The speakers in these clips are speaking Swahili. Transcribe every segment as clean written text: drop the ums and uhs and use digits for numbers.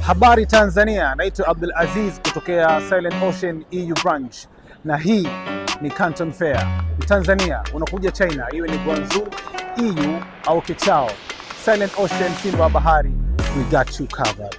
Habari Tanzania, naitwa Abdul Aziz kutokea Silent Ocean EU Branch na hii ni Canton Fair. Tanzania unakuja China, iwe ni Guangzhou, EU au Keqiao. Silent Ocean, Simba wa Bahari, we got you covered.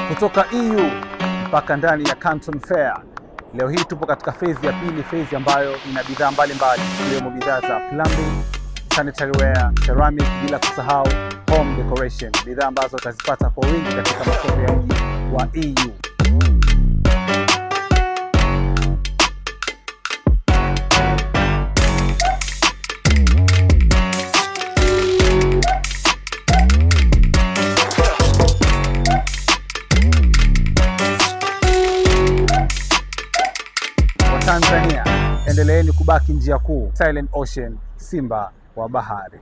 Kutoka EU mpaka ndani ya Canton Fair. Leo hii tupo katika phase ya pili, phase ambayo ina bidhaa mbalimbali ikiwemo bidhaa za plumbing, sanitary ware, ceramic, bila kusahau home decoration, bidhaa ambazo utazipata kwa wingi katika masoko ya mji wa EU. Tanzania, endeleeni kubaki njia kuu. Silent Ocean, Simba wa Bahari.